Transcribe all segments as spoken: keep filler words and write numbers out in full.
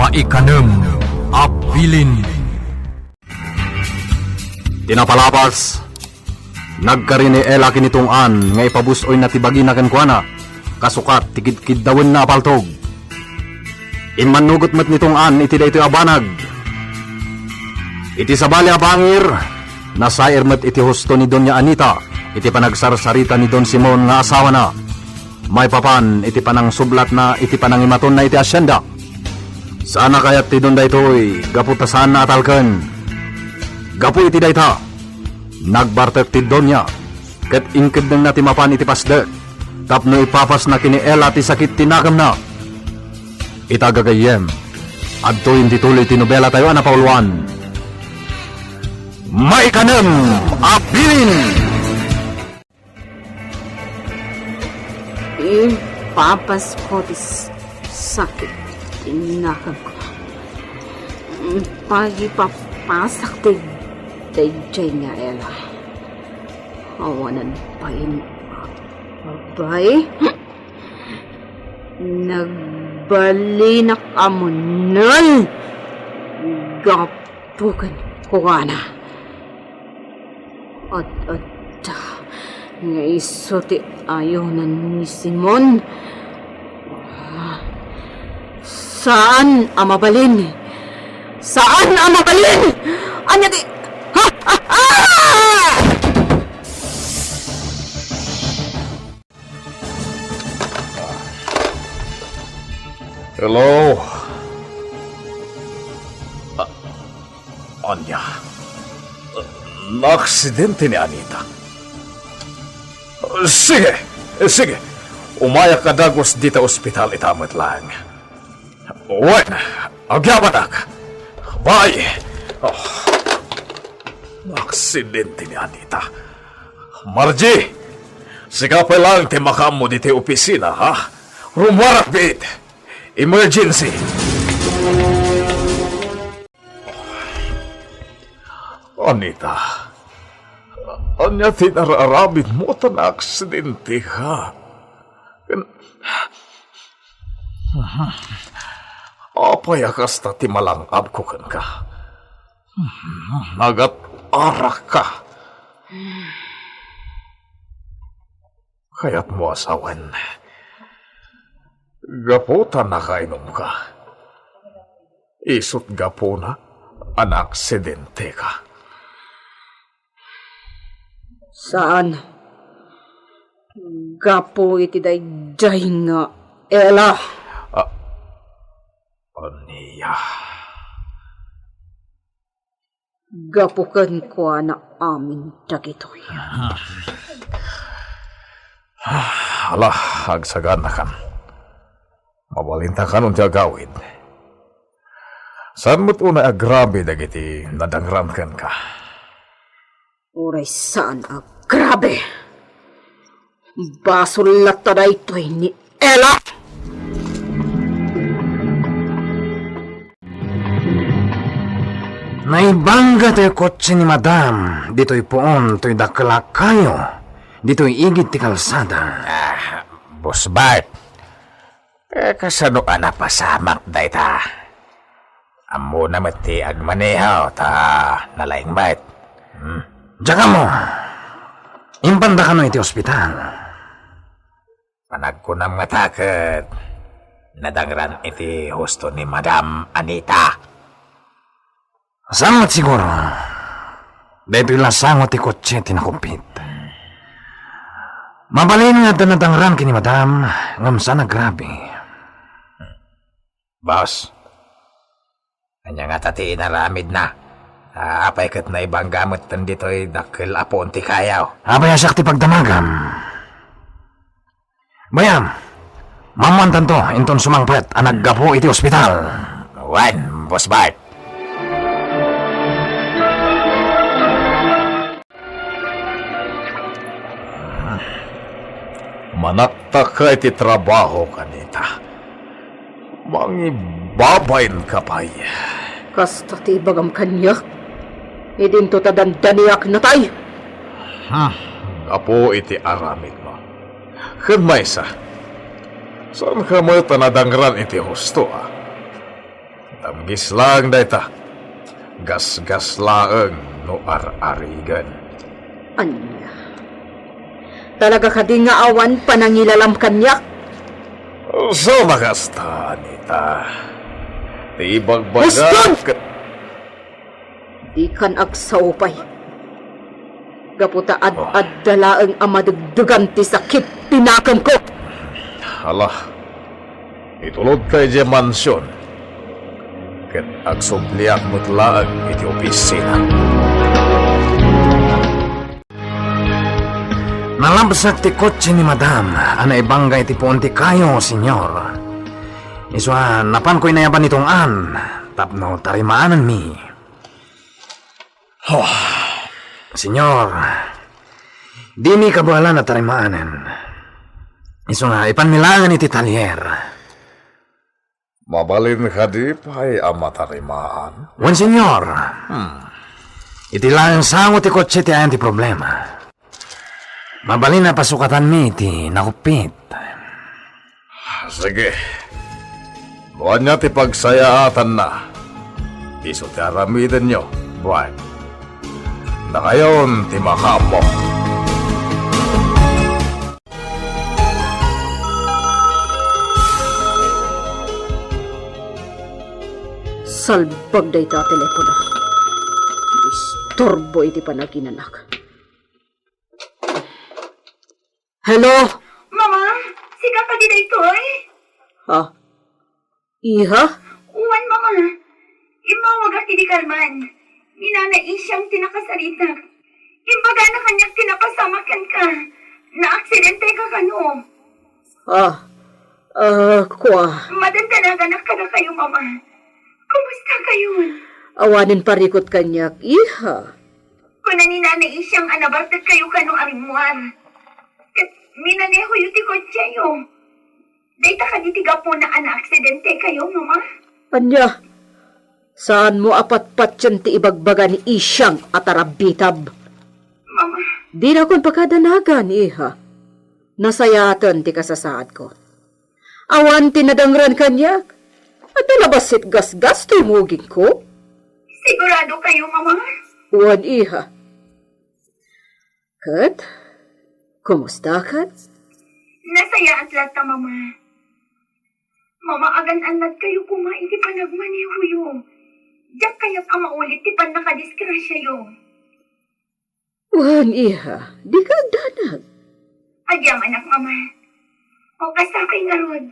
Ikanem a bilin. Ti napalabas, nagkari ni Ella ken ni Tong-an nga ipabus-oyna ti bagina kenkuana, kasukat ti kidkiddawenna a paltog. Immannungot met ni Tong-an iti daytoy a banag. Iti sabali a bangir, nasair met iti husto ni Doña Anita iti panagsarsarita ni Don Simon nga asawana. Maipapan iti panangsublatna iti panangimatonna iti hacienda. Saanna kayat ti don daytoy gapu ta saanna a talken. Gapu iti dayta, nagbartek ti Doña ket inkeddengna ti mapan iti pasdek tapno ipapasna ken ni Ella ti sakit ti nakemna. Ita gagayyem, adtoyen ti tuloy ti nobelatayo a napauluan. Maikanem a bilin! Ipapasko ti s-, sakit ti nakemko. Pagipapasak ti daydiay nga Ella. Awanen pay ni abay. Nagbalinak a munel gapu kenkuana. Ad-adda nga isu ti ayonan ni Simon. Ah, saan a mabalin. Saan a mabalin. Ania ti, ha, ha, ha! Hello? A-, ania? Naaksidente ni Anita? Sige, sige. Umayak a dagus dita ospital ita met laeng. Wen, agyamanak. Bye. Oh. Naaksidente ni Anita. Margie, sika pay laeng ti makaammo ditoy opisina, ha? Rummuarak biit. Emergency. Anita, ania ti nararamidmo ta naaksidenteka? Ken, apay a kasta ti malang-abko kenka? Nagat-arakka. Kayatmo a sawen, gapu ta nakainumka, isut' gapuna a naaksidenteka? Saan. Gapu iti daydiay nga Ella. A-, ania? Gapu kenkuana amin dagitoy. Ala, agsaganakan. Mabalinta kanon ti agawid. Saan met unay agrabe dagiti nadangran kenka? Uray saan agrabe. Basol latta daytoy ni Ella. Naibangga toy kotse ni Madam ditoy puon toy dakkel a kayo ditoy igid ti kalsada. Ah, Boss Bart, eh, kasano a napasamak dayta? Ammona met ti agmaneho ta nalaing met. Hmm. Diak ammo. Impanda kano iti ospital. Panagkunam ngata ket nadangran iti husto ni Madam Anita. Saan met siguro? Daytoy la sango ti kotse ti nakupit. Mabalin nga adda nadangran ken ni Madam, ngem saan agrabe. Boss, ania ngata ti inaramidna? Ah, apay ket naibangga metten ditoy dakkel a puon ti kayo. Apay a siak ti pagdamagam? Bay-am, maammoantanto inton sumangpet a naggapu iti ospital. Wen, Boss Bart. Manaktak ka iti trabaho, Anita. Mangibabain ka pay. Kasta ti ibagam kaniak. Idinto ta dandaniak natay. Hmm, gapu iti aramidmo. Ken maysa, saan ka met a nadangran iti husto, a? Tamgis laeng dayta. Gasgas laeng no ar-arigen. Ania? Talaga kadi nga awan panangilalam kaniak? Saan a kasta, Anita? Ti ibagbaga Huston! ket Dikan agsaupay. Gapu ta ad-adda laeng a madegdegan ti sakit ti nakemko. Hala, itulodka idiay mansion, ket agsubliak met laeng iti opisina. Nalabsak ti kotse ni Madam a naibangga iti puon ti kayo, Senyor. Isu a napanko inayaban ni Tong-an tapno tarimaanenmi. Oh, Senyor, dimi kabaelan a tarimaanen. Isu nga, ipanmi laengen iti talyer. Mabalin kadi pay a matarimaan? Wen, Senyor. Hmm. Iti laeng sango ti kotse ti ayan ti problema. Mabalin a pasukatanmi ti nakupit. Sige. No ania ti pagsayaatanna, isu ti aramidenyo, Bright. Dakayon ti makaammo. Salbag dayta a telepono. Istorbo iti panaginanak. Hello? Mama, sika kadi daytoy? Ha? Iha? Wen, Mama. Immawagak idi kalman. Ni Nana Isiang ti nakasaritak. Imbagana kaniak ti napasamak kenka. Naaksidenteka kano. Ah, ah, kua. Madandanagan kadakayo, Mama. Kumusta kayon? Awanen parikut kaniak, iha. Kuna ni Nana Isiang a nabartek kayo kano a rimmuar. Ket minanehoyo ti kotseyo. Dayta kadi ti gapuna a naaksidente kayo, Mama? Ania? Saanmo a patpatien ti ibagbaga ni Isiang a tarabbitab? Mama. Dinakon pakadanagan, iha. Nasayaaten ti kasasaadko. Awan ti nadangran kaniak. Adda la bassit gasgas toy mugingko? Sigurado kayo, Mama? Wen, iha. Ket, kumusta ket? Nasayaat latta, Mama. Mama, agan-annad kayo koma iti panagmanehoyo. Diak kayat a maulit ti pannakadisgrasiayo. Wen, iha, dika agdanag. Agyamanak, Mama. O, kasta pay ngarud.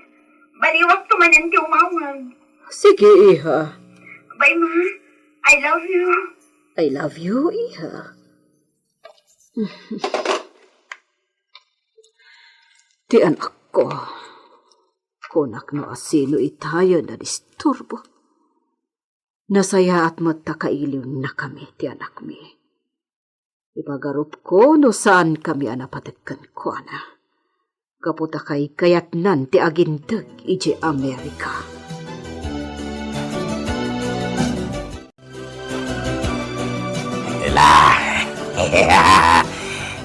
Baliwakto manen ti umawag. Sige, iha. Bye, Ma. I love you. I love you, iha. Ti anakko, kunak no asino itayen a disturbo. Nasayaat met ta kailiwnakami ti anakmi. Ipagarupko no saankami a napateg kenkuana. Gapu ta kaykayatnan ti agindeg idiay Amerika. Ila!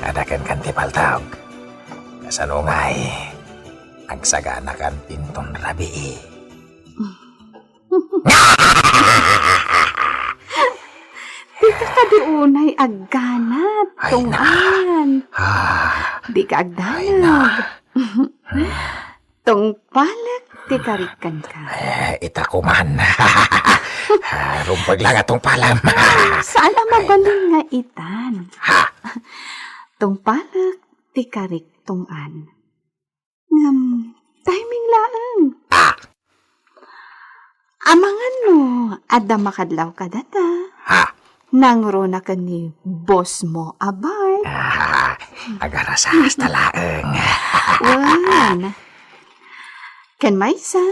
Adda kenkan ti paltog. Kasano ngay? Agsaganakan inton rabii. Dika kadi unay agganat, Ay, na. Tong-an. Ah. Dika Ay, na. Agdanag. Tungpalek ti karik kenka. Eh, ita koman. Ah, rumbeg la nga tungpalem. Saan a mabalin nga itan. Ha? Tungpalek ti karik, Tong-an. Ngem, timing laeng. Ah! Amangan no adda makadlaw kadata. Ha? Nangruna ken ni boss mo a Bart. Ah, agarasasta laeng. Wen. Ken maysa,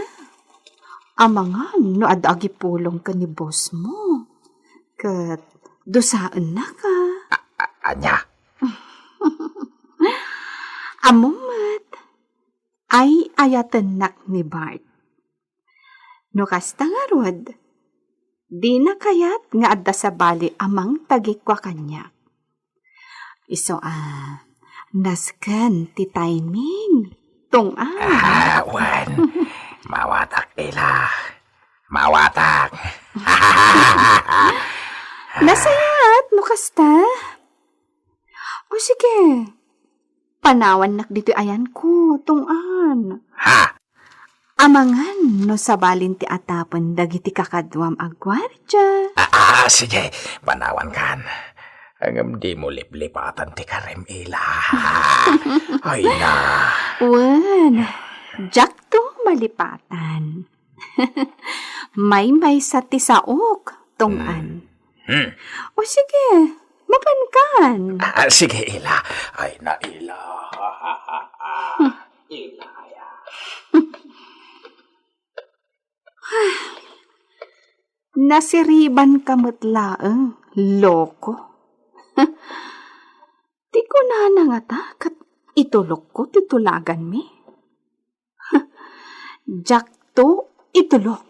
amangan no adda agipulong ken ni boss mo. Ket dusaennaka. A-, a-, ania? Ammom met, ay-ayatennak ni Bart. No kasta ngarud, dina kayat nga adda sabali a mangtagikua kaniak. Isu a, nasken ti timing, Tong-an. Ah, wen. Mawatak ila. Mawatak. Nasayaat no kasta. O sige, panawannak ditoy ayanko, Tong-an. Ha? Amangan no sabalin ti atapen dagiti kakaduam a guardia. Ah, ah, sige, panawankan. Ngem dimo liplipatan ti karim, Ila. Ay na. Wen, diakto malipatan. Maymaysa ti saok, Tong-an. Hmm. Hmm. O sige, mapankan. Ah, sige, Ila. Ay na, Ila. Ila, ya. Nasiribanka met laeng, loko. Ti kunana ngata ket itulokko ti tulaganmi. Diakto itulok.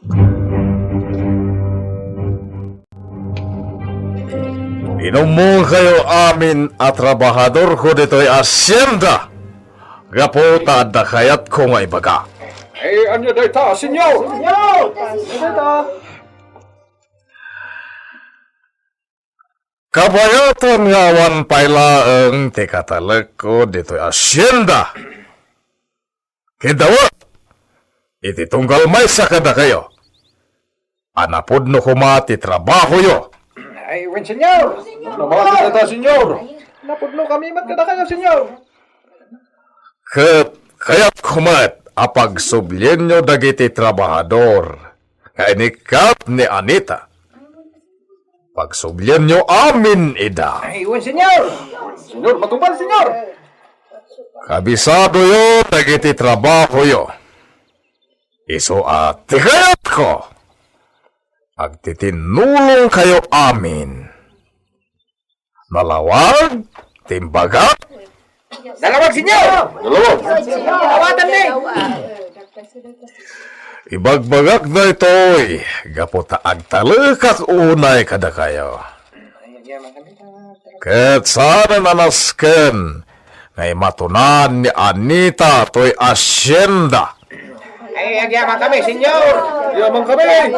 Inummongkayo amin a trabahadorko ditoy asienda gapu ta adda kayatko nga ibaga. Eh, ania dayta, Señor? Señor! Ania dayta? Kabayatan nga awan pay laeng ti katalekko ditoy asienda. Kidawat iti tunggal maysa kadakayo a napudno koma ti trabahoyo. Ay, wen, Señor. Napudno kami met kadakayo, Señor. Ket kayatko met a pagsublienyo dagiti trabahador nga inikkat ni Anita. Pagsublienyo amin ida. Ay, wen, Señor. Señor, matungpal, Señor. Kabisadoyo dagiti trabahoyo. Isu a ti kayatko, agtitinnulongkayo amin. Nalawag ti imbagak? Nalawag, Señor! Nalawag! Awatanmi! Ibagbagak daytoy gapu ta agtalekak unay kadakayo. Ket saan a nasken nga imatunan ni Anita toy asienda. Ay, agyamankami, Señor! Agyamankami!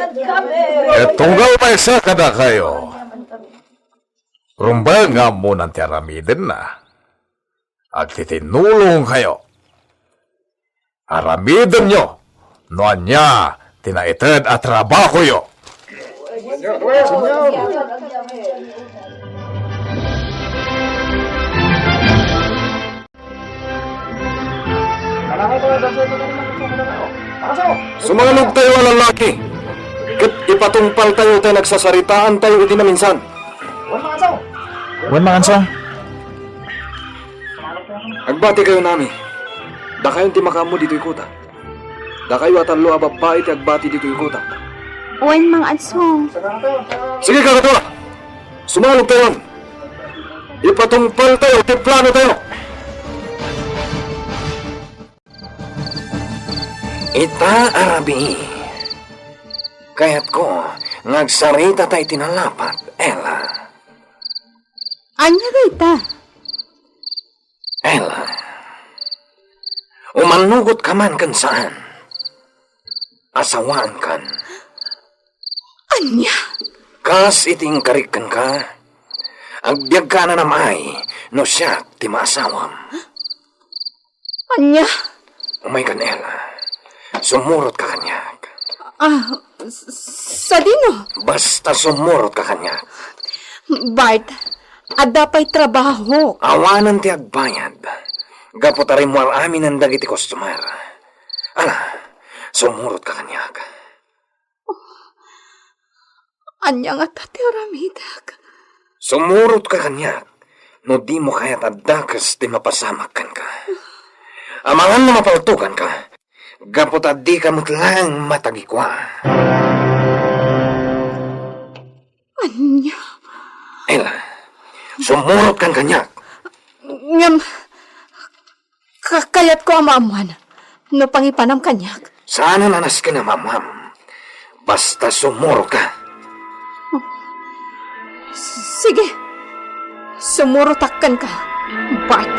Ket tunggal maysa kadakayo, rumbeng nga ammonan ti aramidenna. Agtitinnulongkayo. Aramidenyo no ania ti naited a trabahoyo. Sumalugtayo a lalaki, ket ipatungpaltayo tay nagsasaritaantayo iti naminsan. Wen, Mangansong. Agbatikayo, nami. Dakayon ti makaammo ditoy kota. Dakayo a tallo a babbai ti agbati ditoy kota. Wen, Mangansong. Sige, kakadua! Sumalogtayon! Ipatungpaltayo ti planotayo! Ita a rabii, kayatko nga agsaritata iti nalapat, Ella. Ania dayta? Ella, umannugotka man ken saan, asawaankan. Ania? Kas iti inkarik kenka, agbiagka a nanam-ay no siak ti maasawam. Ania? Umaykan, Ella. Sumurotka kaniak. Ah, s-, sadino? Basta sumurotka kaniak. Bart, adda pay trabaho. Awanen ti agbayad. Gapu ta rimmuar aminen dagiti customer. Ala, sumurotka kaniak. Ania ngata ti aramidek? Sumurotka kaniak no dimo kayat a dakes ti mapasamak kenka. Amangan no mapaltoganka, gapu ta dika met laeng matagikua. Ania? Ella, sumurotkan kaniak. Ngem, Ka-, kayatko a maammuan no pangipanam kaniak. Saanen a nasken a maammuam. Basta sumurotka. S-, sige. Sumurotak kenka, Bart.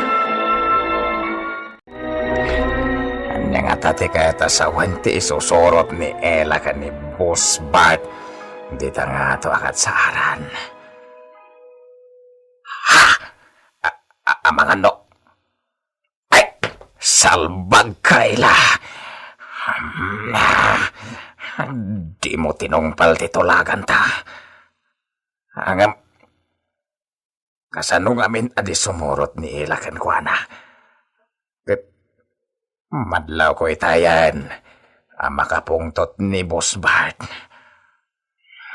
Ania Ngata ti kayat a sawen ti isusurot ni Ella ken ni Boss Bart dita ngato a katsaaran. Ha? A-, a-, amangan no? Ay! Salbag ka, Ella! Hmm, dimo tinungpal ti tulaganta. Ngem, kasano ngamin a di sumurot ni Ella kenkuana? Ket madlawko itayan a makapungtot ni Boss Bart.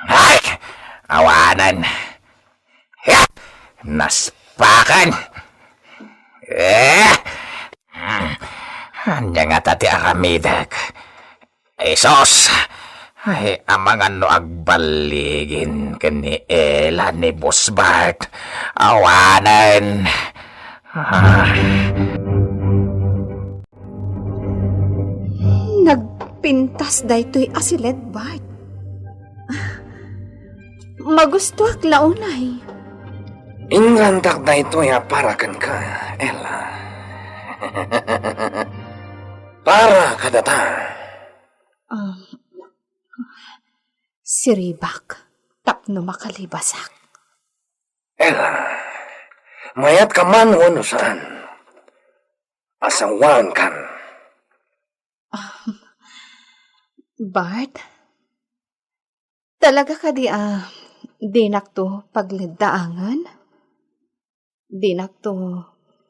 Ay! Awanen! Ya! Naspakan! Eh! Hmm. Ania ngata ti aramidek? Isus! Ay, amangan no agballigin ken ni Ella ni Boss Bart. Awanen! Ah. Nagpintas daytoy a siled, Bart. Magustuak la unay. Inrantak daytoy a para kenka, Ella. Para kadata. Um, siribak tapno makalibasak. Ella, mayat ka man wenno saan, asawaenkan. Um, Bart, talaga kadi a dinakto pagleddaangen? Dinakto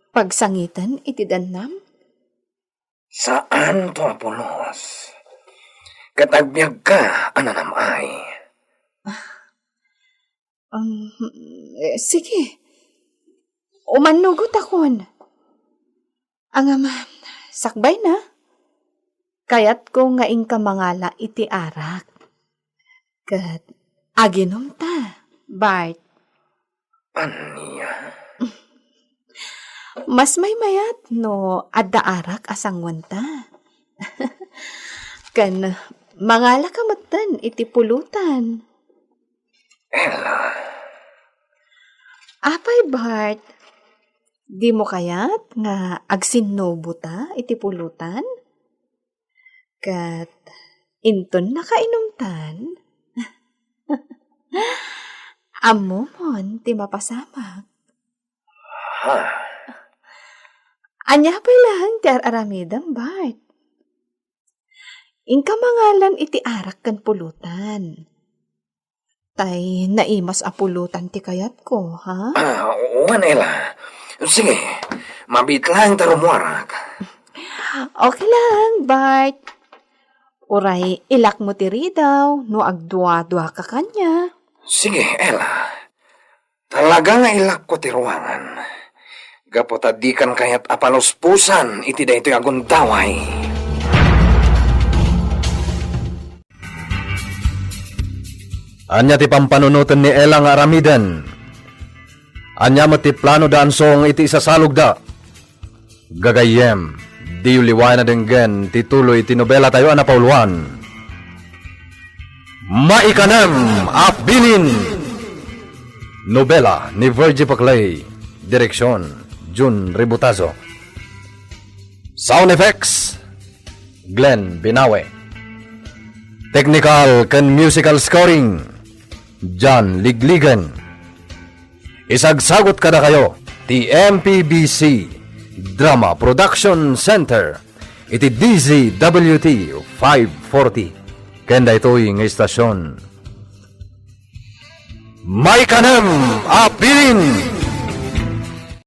pagsangiten iti dannam? Saanto a pulos. Ket agbiagka a nanam-ay. Um, eh, sige. Umannugotakon. Ngem, sakbayna, kayatko nga inka mangala iti arak. Ket aginumta, Bart. Ania? Mas maymayat no adda arak a sanguenta. Ken mangalaka metten iti pulutan. Ella. Apay, Bart, dimo kayat nga agsinnubota iti pulutan? Ket inton nakainumtan, ammomon ti mapasamak. Ha? Ania pay laeng ti ar-aramidem, Bart? Inka mangalan iti arak ken pulutan. Tay naimas a pulutan ti kayatko, ha? Ah, wen, Ella. Sige, mabiit laeng ta rummuarak. Okay lang, Bart. Uray ilakmo ti ridaw no agdua-duaka kaniak. Sige, Ella. Talaga nga ilakko ti ruangan. Gapu ta dikan kayat a paluspusan iti daytoy a gundaway. Ania ti pampanunoten ni Ella nga aramiden? Ania met ti plano da Ansong iti isasalogda? Gagayyem, diyo liwayan a denggen ti tuloy ti nobelatayo a napauluan, Maikanem a Bilin! Nobela ni Virgie Paclay, direksyon, Jun Ributazo. Sound effects, Glenn Binawe. Technical ken musical scoring, John Ligligen. Isagsagut kadakayo ti M P B C Drama Production Center iti D Z W T five forty ken daytoy nga istasyon. Maikanem a Bilin!